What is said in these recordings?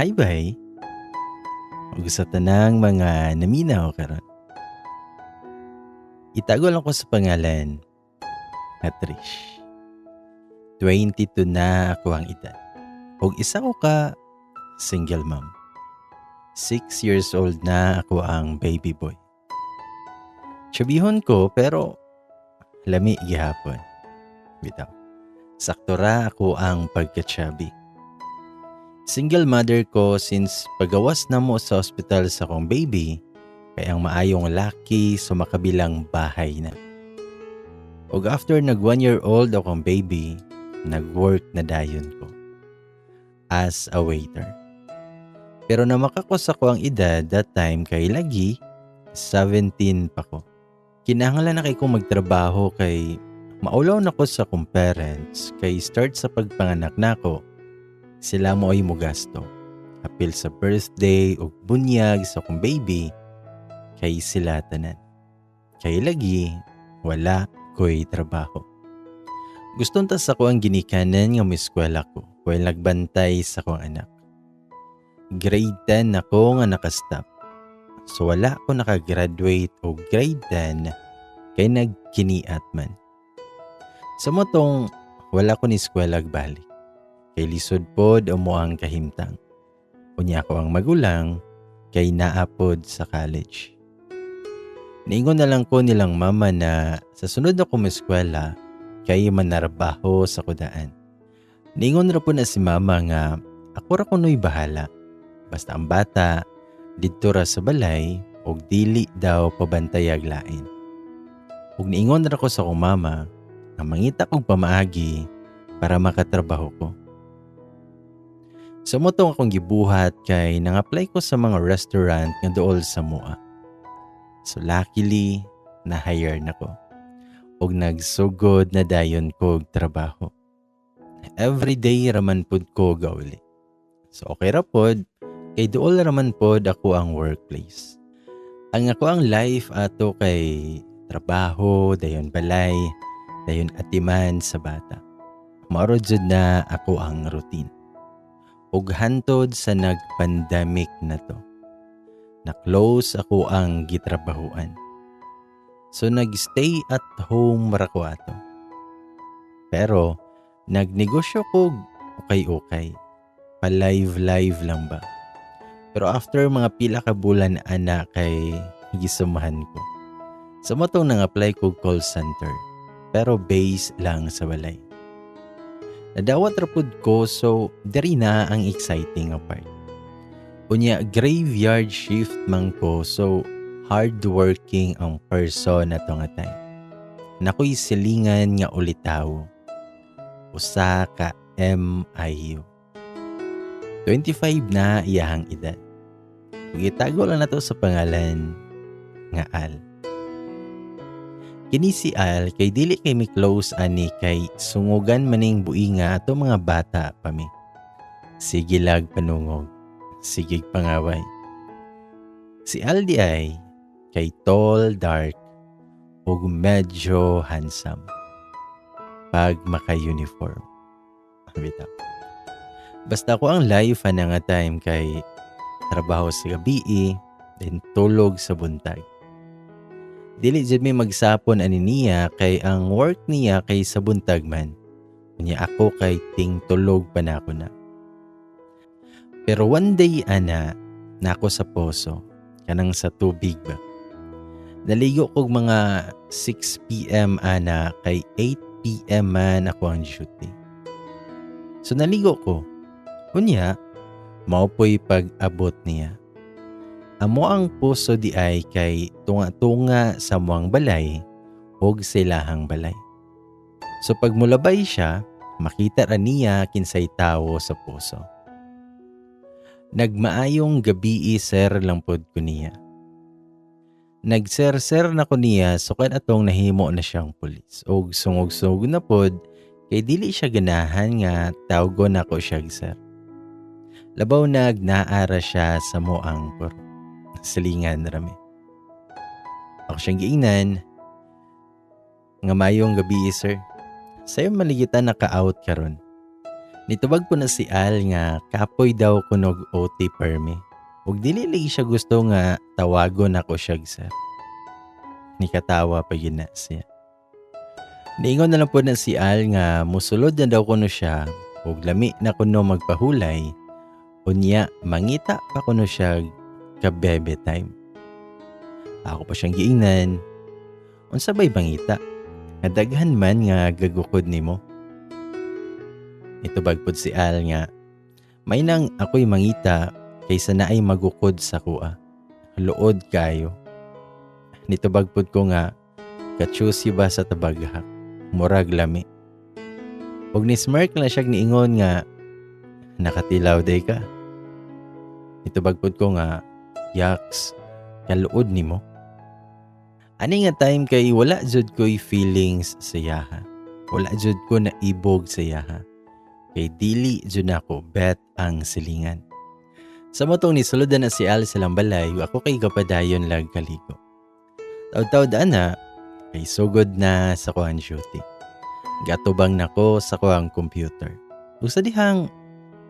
Hi, bye. Ug sa tanang mga naminaw karon. Itago lang ko sa pangalan nga Trish. 22 na ako ang edad. Ug isa ko ka single mom. 6 years old na ako ang baby boy. Chubbyhon ko pero lami gihapon. Bitaw. Sakto ra ako ang pagka-chubby. Single mother ko since pagawas na mo sa ospital sa akong baby kay ang maayong laki sa makabilang bahay na. Ug after nag 1 year old akong baby, nag-work na dayon ko as a waiter. Pero namakakos ako ang edad that time kay lagi 17 pa ko. Kinahanglan na kay kong magtrabaho kay maulaw na ko sa akong parents kay start sa pagpanganak nako sila mo ay mugasto. Apil sa birthday ug bunyag sa akong baby kay sila tanan. Kay lagi wala ko'y trabaho. Guston ta sa ko ang ginikanan nga moeskwela ko while nagbantay sa akong anak. Grade 10 ako nga nakastop. So wala ko nakagraduate og grade 10 kay nagkiniat man. Sa mao tong wala ko ni eskwela balik. Kay lisod pod amo ang kahimtang. Unya ako ang magulang kay naapod sa college. Niingon na lang ko nilang mama na sa sunod ako eskwela kay manarbaho sa kudaan. Niingon ra po na si mama nga ako ra kuno'y bahala. Basta ang bata didto ra sa balay ug dili daw pabantayag lain. Ug niingon ra ko sa akong mama nga mangita kog pamaagi para makatrabaho ko. Sa mao tong akong gibuhat kay nang-apply ko sa mga restaurant nga duol sa mua. So luckily, na-hire na ko. Ug nagsugod na dayon ko og trabaho. Every day raman pud ko gauli. So okay ra pod kay duol raman pod ako ang workplace. Ang ako ang life ato kay trabaho, dayon balay, dayon atiman sa bata. Mao ra jud na ako ang routine. Ug hantod sa nag-pandemic na to. Na-close ako ang gitrabahuan. So nag-stay at home ra ko ato. Pero nagnegosyo ko ukay-ukay. Pa-live-live lang ba. Pero after mga pila ka bulan ana kay gisumahan ko. Sa mao tong nang-apply ko call center. Pero base lang sa balay. Nadawat ra pud ko, so diri na ang exciting nga part. Unya graveyard shift man ko, so hardworking ang person na to nga time. Nakoy silingan nga ulitaw. Usa ka MIU. 25 na iyahang edad. Ug itago lang nato sa pangalan nga Al. Kini si Al kay dili kay mi close ani kay sungugan maning buinga ato mga bata pa mi. Sige lag panungog, sigig pangaway. Si Al di ay kay tall, dark, ug medyo handsome pag maka-uniform. Bitaw. Basta ako ang life ana nga time kay trabaho sa gabi, then tulog sa buntag. Dili jud mi magsapon ani niya kay ang work niya kay sa buntag man. Unya ako kay ting tulog pa na ako na. Pero one day ana, nako sa poso, kanang sa tubig ba. Naligo kog mga 6 p.m. ana kay 8 p.m. man ako ang duty. So naligo ko. Unya, mao po'y pag-abot niya. Amo ang puso di ay kay tunga-tunga sa muang balay ug sa ilahang balay. So pag mulabay siya, makita ra niya kinsay tawo sa puso. "Nagmaayong gabi, sir," lang pod ko niya. Nag-sir-sir na ko niya sukad atong nahimo na siyang pulis. Og sungog-sungog na pod kay dili siya ganahan nga tawgon nako siya sir. Labaw nag naara siya sa moang puro. Silingan rami. Ako siyang giingnan nga, "Mayong gabi, sir. Sayo maligitan naka-out karon." Nitubag po na si Al nga kapoy daw kunog OT permi. Ug dili lagi siya gusto nga tawagon ako siya, sir. Nikatawa pa gyud na siya. Niingon na lang po na si Al nga musulod na daw kuno siya ug lami na kuno magpahulay. Unya mangita pa kuno siya ka-bebe time. Ako pa siyang giingnan, "Unsa bay mangita? Nga daghan man nga gagukod nimo." Nitubag pod si Al nga may nang ako'y mangita kaysa naay magukod sa kuha. Luod kayo. Nitubag pod ko nga kachusi ba sa tabaghak. Murag lami. Ug ni smirk na siya, niingon nga, "Nakatilaw day ka." Nitubag pod ko nga, "Yaks, kaluod nimo." Ani nga time kay wala jud ko'y feelings sa iyaha. Wala jud ko na ibog sa iyaha. Kay dili jud nako bet ang silingan. Sa motong nisulod na si Al sa balay, ako kay gapadayon lag kaligo. Taud-taud ana, kay sugod na sa kuang duty. Gatubang nako sa kuang computer. Ug sa dihang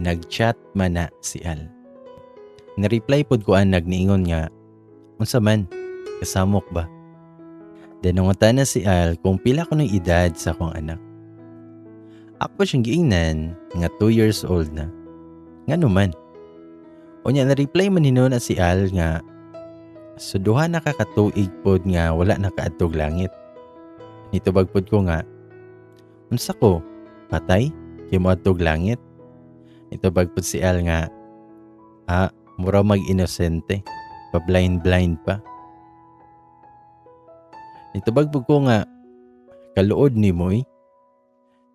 nag-chat man na si Al. Na-reply pod ko an, nagniingon nga, "Unsa man, kasamok ba?" Then nangutana si Al kung pila ko ng edad sa akong anak. Ako pa siyang giingnan nga 2 years old na. Ngano man? Unya na-reply man hinuon na si Al nga so duha na ka katuig pod nga wala na kaadtog langit. Nitubag pod ko nga, "Unsa ko? Patay? Kay moadtog langit?" Nitubag pod si Al nga, "Ah, mura mag-inosente. Pa blind blind pa." Nitubag pod ko nga, "Kaluod nimo eh.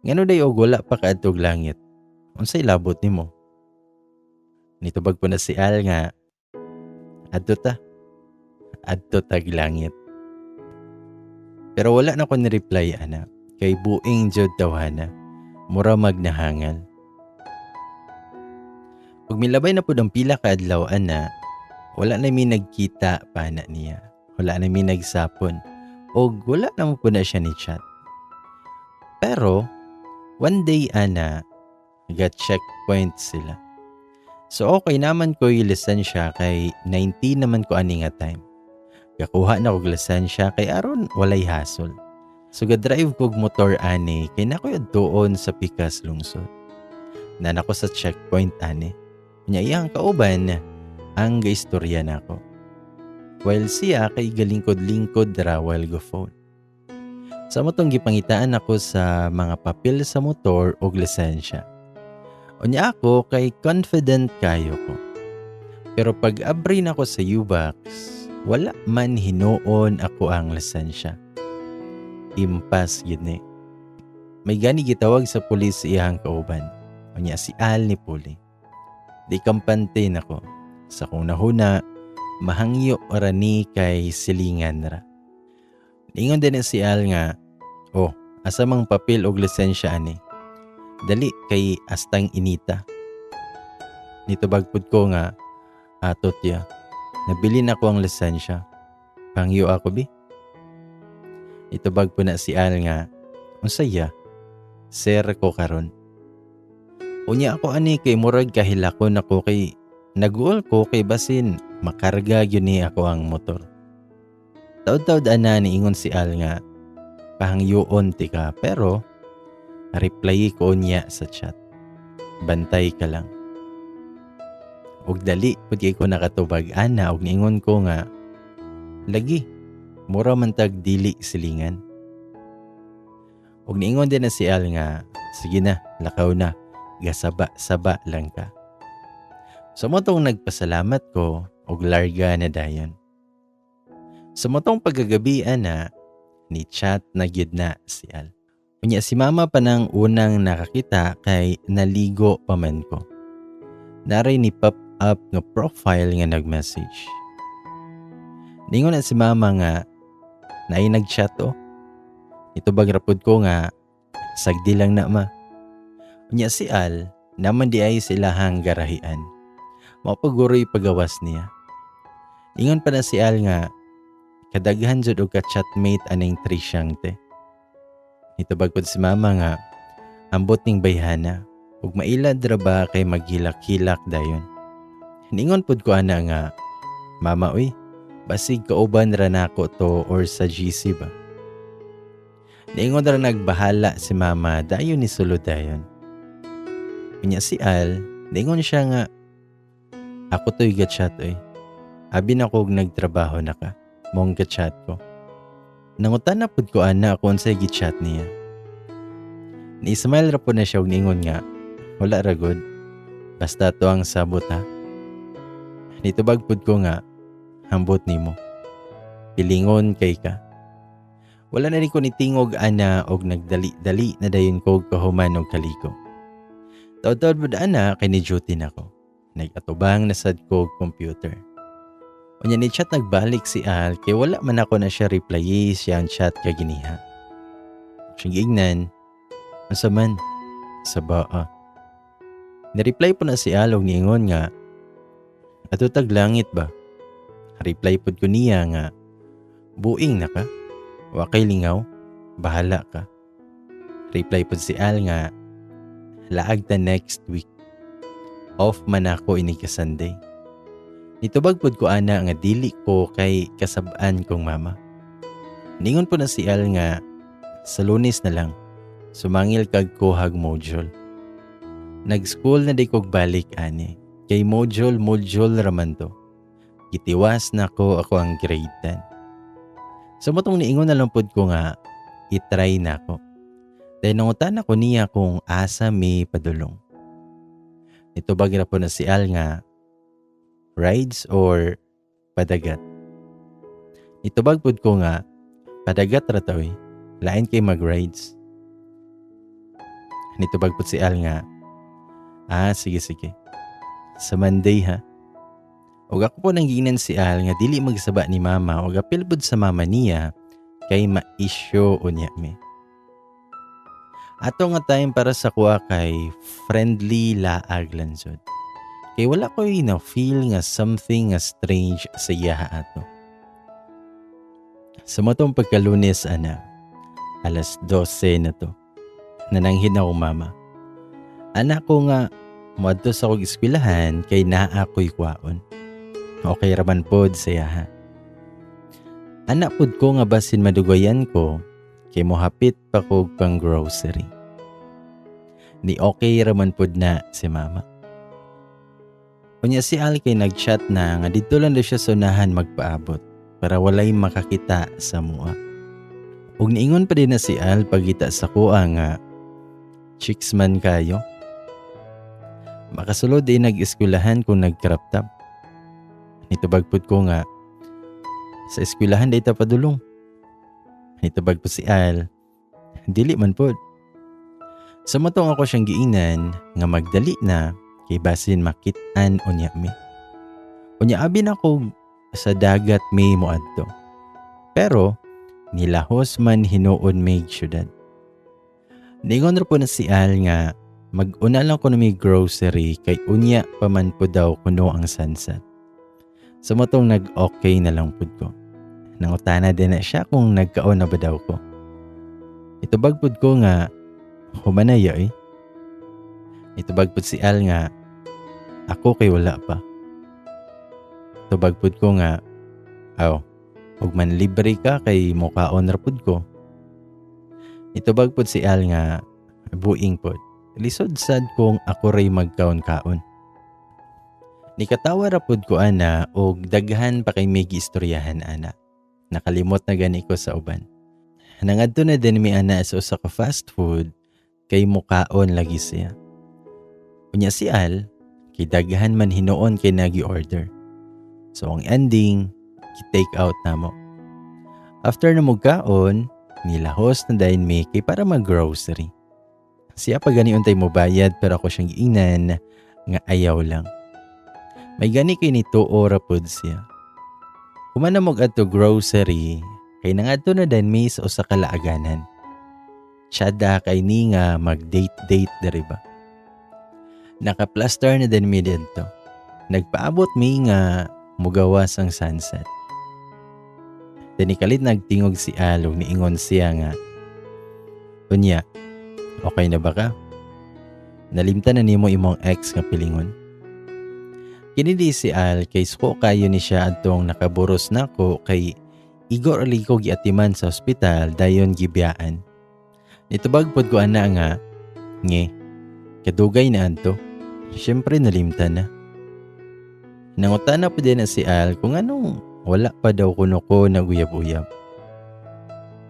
Ngano day og wala pa kaadtog langit? Unsay labot nimo?" Nitubag po na si Al nga, "Adto ta. Adto tag langit." Pero wala na ko ni-reply ana kay buing jud tawhana. Mura magnahangal. Ug milabay na pud ang pila ka adlaw ana, wala na mi nagkita pa na niya. Wala na mi nagsapon. Og wala na mo po na siya ni chat. Pero one day ana, ga checkpoint sila. So okay naman ko yung lisensya kay 19 naman ko ani nga time. Gakuha na kog lisensya kay aron walay hasol. So ga-drive kog motor ani kay nakoy adtuon sa pikas lungsod. Nana ko sa checkpoint ani. Nya iyang kauban ang gaistorya nako. While siya kay galingkod-lingkod ra while go phone. Sa motong gipangitaan ako sa mga papel sa motor og lisensya. Unya ako kay confident kayo ko. Pero pag abri nako sa U-Box, wala man hinuon ako ang lisensya. Impas gyud ni. May gani gitawag sa pulis sa iyang kauban. Unya si Al ni puli. Di kampante nako. Sa kong nahuna, mahangyo ra ni kay silingan ra. Ingon din si Al nga, "Oh, asa mang papel og lisensya ani? Dali kay astang inita." Nitubag pud ko nga, "Atot ya, nabili na ko ang lisensya. Pangyo ako bi." Nitubag po na si Al nga, "Unsaya? Sir ko karon." Unya ako ani kay murag kahilakon ako kay naguol ko kay basin makarga gyud ni ako ang motor. Taud-taud ana, niingon si Al nga pahangyoon ti ka pero reply ko niya sa chat. "Bantay ka lang." Ug dali pud kay ko nakatubag ana ug niingon ko nga, "Lagi, mura man tag dili silingan." Ug niingon din na si Al nga, "Sige na, lakaw na, gasaba-saba lang ka." Sa motong nagpasalamat ko og larga na dayon. Sa motong pagkagabi ana, ni chat na gyud na si Al. Unya si mama pa nang unang nakakita kay naligo pa man ko. Naray ni pop up nga profile nga nag-message. Ningon na si mama nga, "Naay nag-chat oh." Nitubag rapod ko nga, "Sagdi lang na, ma." Unya si Al, naman di ay silahang garahian. Mapaguroy pagawas niya. Ingon pa na si Al nga, "Kadaghan jud og ka-chatmate aning Trishang te." Nitubag pod si mama nga, "Ambot ning bayhana." Ug mailad ra ba kay maghilak-hilak dayon. Ningon pud ko ana nga, "Mama uy, basig kauban ra nako to or sa GC ba." Niingon ra nagbahala si mama, dayon ni sulod dayon. Unya si Al, niingon siya nga, "Ako to'y ga-chat oy. Abi na kog nagtrabaho na ka, mong ga-chat ko." Nangutana pud ko ana kung unsay gi-chat niya. Ni-smile ra pud na siya ug niingon nga, "Wala ra gud. Basta to ang sabot ha." Nitubag pud ko nga, "Hambot nimo. Pilingon kay ka." Wala na rin ko nitingog ana og nagdali-dali na dayon ko kahuman og kaliko. Taod-taod pud ana kay ni duty na ko. Nag-atubang na sad ko og computer. Unya ni chat nagbalik si Al kay wala man ako na siya reply siyang chat kaginiha. Siyang giingnan, "Unsa man? Sa baa." Ni-reply po na si Al og niingon nga, "Adto tag langit ba?" Reply pud ko niya nga, "Buing na ka? Wa kay lingaw? Bahala ka." Reply pud si Al nga, "Laag ta next week. Off man ako inig ka Sunday." Nitubag pud ko ana nga dili ko kay kasab-an kong mama. Ningon po na si Al nga, "Sa Lunes na lang. Sumangil kag kuhag module." Nag-school na di kog balik ani. Kay module module raman to. Gitiwas na ko ako ang grade 10. Sa motong niingon na lang pud ko nga, i-try na ko. Dahil nangutan ako niya kung asa may padulong. Nitubag ra po na si Al nga, "Rides or padagat?" Nitubag pud ko nga, "Padagat ra ta oy, lain kay mag-rides." Nitubag pud si Al nga, "Ah, sige sige. Sa Monday ha." Ug ako po nang giingnan si Al nga dili magsaba ni mama ug apil pud sa mama niya kay ma-issue unya mi. Ato nga time para sa kuha kay friendly laag lang jud. Kay wala ko'y na feel nga something nga strange sa iyaha ato. Sa matong pagkalunes ana, alas 12 na to. Nananghid na akong mama. Anak ko nga moadto sa akong eskwelahan kay naa ko'y kwaon. Okay raman pod sa iyaha. Anak pod ko nga basin madugayan ko kay mohapit pa kog pang grocery. Ni okay raman pod na si mama. Unya si Al kay nag-chat na nga didto lang daw siya sa unahan magpaabot para walay makakita sa mua. Ug niingon pa din na si Al pagita sa kuha nga, "Chicks man kayo. Makasulod din nag-eskwelahan kung nag-crop top." Nitubag pud ko nga, "Sa eskwelahan day ta padulong." Nitubag po si Al, "Dili man pod." Sa matong ako siyang giingnan nga magdali na kay basin makit-an unya mi. Unya abi na ko sa dagat may moadto. Pero nilahos man hinuon may syudad. Ningon ra po na si Al nga mag-una lang ko na may grocery kay unya pa man po daw kuno ang sunset. Sa motong nag-okay na lang pud ko. Nangutana din na siya kung nagkaon na ba daw ko. Itubag pud ko nga, "Humanaya eh." Itubag pud si Al nga, "Ako kay wala pa." Tubag pud ko nga, "Aw, ug man libre ka kay mukaon ra pud ko." Itubag pud si Al nga, "Buing pud. Lisod sad kung ako ray magkaon-kaon." Nikatawa ra pud ko ana og daghan pa kay may giistoryahan ana. Nakalimot na gani ko sa uban. Nangadto na din mi ana sa usa ka fast food kay mukaon lagi siya. Unya si Al, kay daghan man hinuon kay nagi-order. So ang ending, ki-take out namo. After na mukaon, nilahos na dayon mi kay para mag-grocery. Siya pa gani untay mo bayad pero ako siyang giingnan nga ayaw lang. May gani kay nituo ra pud siya. Human na mo adto grocery, kay nangadto na din mi sa usa ka laaganan. Tsada kay ni nga mag-date-date diri ba. Naka-plaster na din mi didto. Nagpaabot mi nga mugawas ang sunset. Then kalit nagtingog si Al ug niingon siya nga, "Unya, okay na ba ka?" Nalimtan na nimo imong ex nga pilingon? Kini di si Al kay suko kayo ni siya adtong nakaburos nako kay igo ra lagi ko giatiman sa ospital dayon gibiyaan. Nitubag pod ko ana nga nge kadugay na adto. Syempre nalimtan na. Nangutana pa din na si Al kung anong wala pa daw kuno ko naguyab-uyab.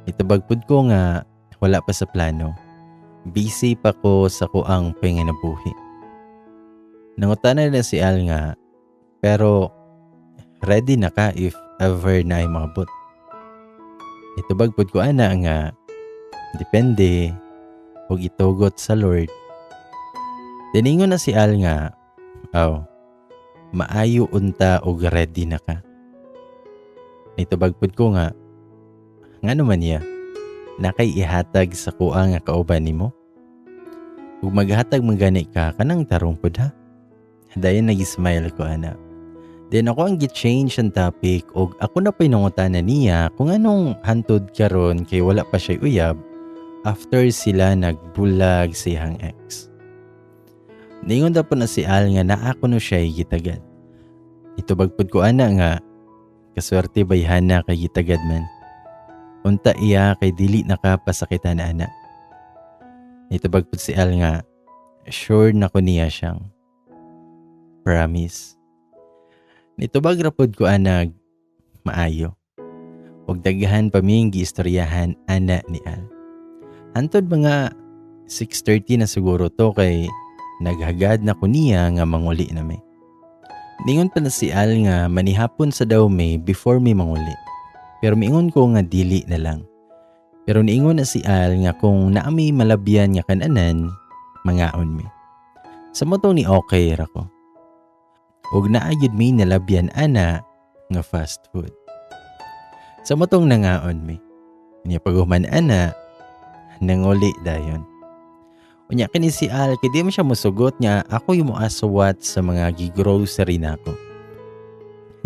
Nitubag pod ko nga wala pa sa plano. Busy pa ko sa kuang panginabuhi. Nangutana na si Al nga, pero ready na ka if ever na ay maabot. Nitubag pod ko ana nga, depende ug itugot sa Lord. Tiningon na si Al nga, aw, maayo unta og ready na ka. Nitubag pod ko nga, ngano man niya, nakay ihatag sa kuang nga kauban nimo? Ug maghatag man gani ka, kanang tarong pod ha? Dayon nag-smile ko ana. Then ako ang gi-change ang topic og ako na pa'y nangutana niya kung anong hantod karon kay wala pa siya uyab after sila nagbulag sa iyang ex. Ningon daw po na si Al nga naa kuno siya gitagad. Itubag pud ko ana nga kaswerte bayhana kay gitagad man. Unta iya kay dili nakapasakitan ana. Nitubag pud si Al nga sure na ko niya siyang promise. Nitubag ra pod ko anag maayo. Og daghan pa ming giistoryahan ana ni Al. Hantod mga 6:30 na siguro to kay naghagad na ko niya nga manguli na mi. Ningon pa na si Al nga manihapon sa daw may before mi manguli. Pero miingon ko nga dili na lang. Pero niingon na si Al nga kung naami malabyan nga kananan, mangaon mi. Sa motong ni okay ra ko. Ug naa gyud mi nalabyan ana nga fast food. Sa motong nangaon mi. Unya paghuman ana, nanguli dayon. Unya kini si Al kay di man siya mosugot nga ako yung moaswat sa mga gigrocery nako.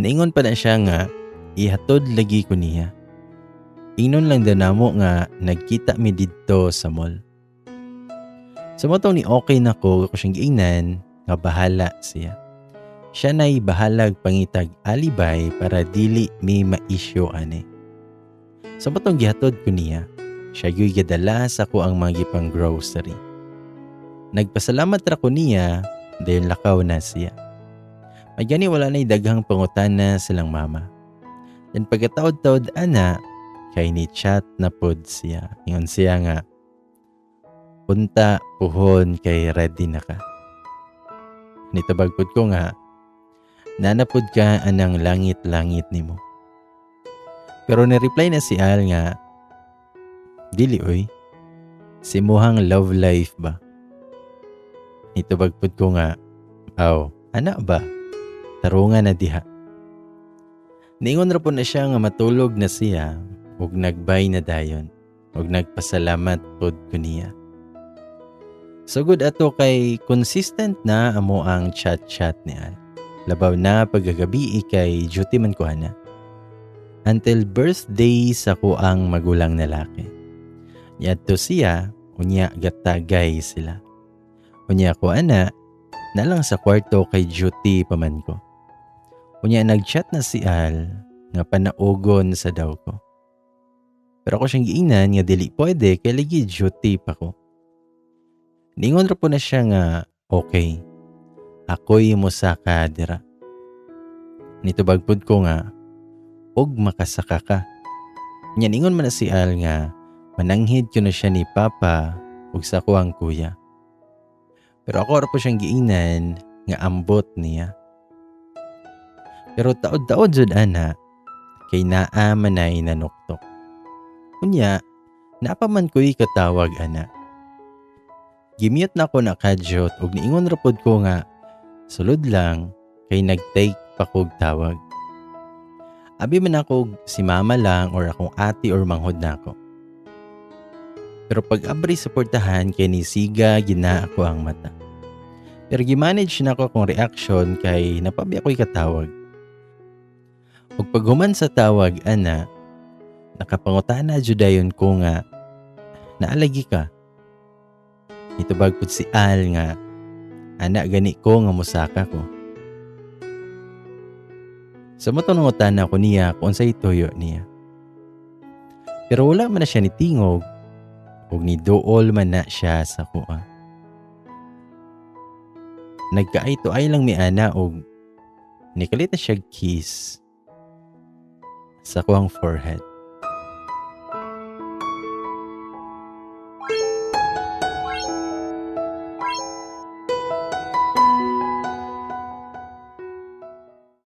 Niingon pa na siya nga ihatod lagi ko niya. Ingnon lang daw namo nga nagkita mi didto sa mall. Sa motong ni okay na ko, ako siyang giingnan nga bahala siya. Siya na'y bahalag pangitag alibay para dili mi ma-issue ani. Sa motong gihatod ko niya, siya gyud gadala sa ko ang mga gipang grocery. Nagpasalamat ra ko niya, dayon lakaw na siya. May gani wala na'y daghang pangutana silang mama. Then pagkataod-taod ana, kay ni chat na pod siya. Ingon siya nga, punta puhon kay ready na ka. Nitubag pod ko nga, nanapod ka anang langit-langit nimo. Pero ni-reply na si Al nga, dili oy, simuhang love life ba? Nitubag pod ko nga, aw, ana ba? Tarungan na diha. Niingon ra po na siya nga matulog na siya ug nagbay na dayon ug nagpasalamat pod ko niya. Sugod ato kay consistent na amo ang chat-chat ni Al. Labaw na pagkagabi kay duty man ko ana. Until birthday sa ko ang magulang na laki. Niadto siya, unya gatagay sila. Unya ko ana, nalang sa kwarto kay duty pa man ko. Unya nagchat na si Al nga panaugon sa daw ko. Pero ako siyang giingnan nga dili pwede kay lagi duty pa ko. Ningon ra po na siya nga okay. Ako'y mosaka dira. Nitubag pud ko nga og makasaka ka. Nya ningon man na si Al nga mananghid ko na siya ni Papa ug sa kuang kuya. Pero ako ra po siyang giingnan nga ambot niya. Pero taod-taod jud ana kay naa man ay nanuktok. Unya, napa man ko'y katawag ana. Gimute na ko na kadyot ug niingon ra pod ko nga sulod lang kay nag-take pa kog tawag. Abi man ako si mama lang or akong ate or manghod na ako. Pero pag abri sa portahan kay ni siga gina ako ang mata. Pero gimanage na ako akong reaction kay napabi ako'y katawag. Ug paghuman sa tawag ana, nakapangutana jud dayon ko nga naalagi ka. Nitubag pud si Al nga ana gani ko nga musaka ko. Sa mao to nangutana ko niya kung unsay tuyo niya. Pero wala man na siya nitingog ug niduol man na siya sa akoa. Nagka-eye to eye lang mi ana og nikalit na siya kiss sa akoang forehead.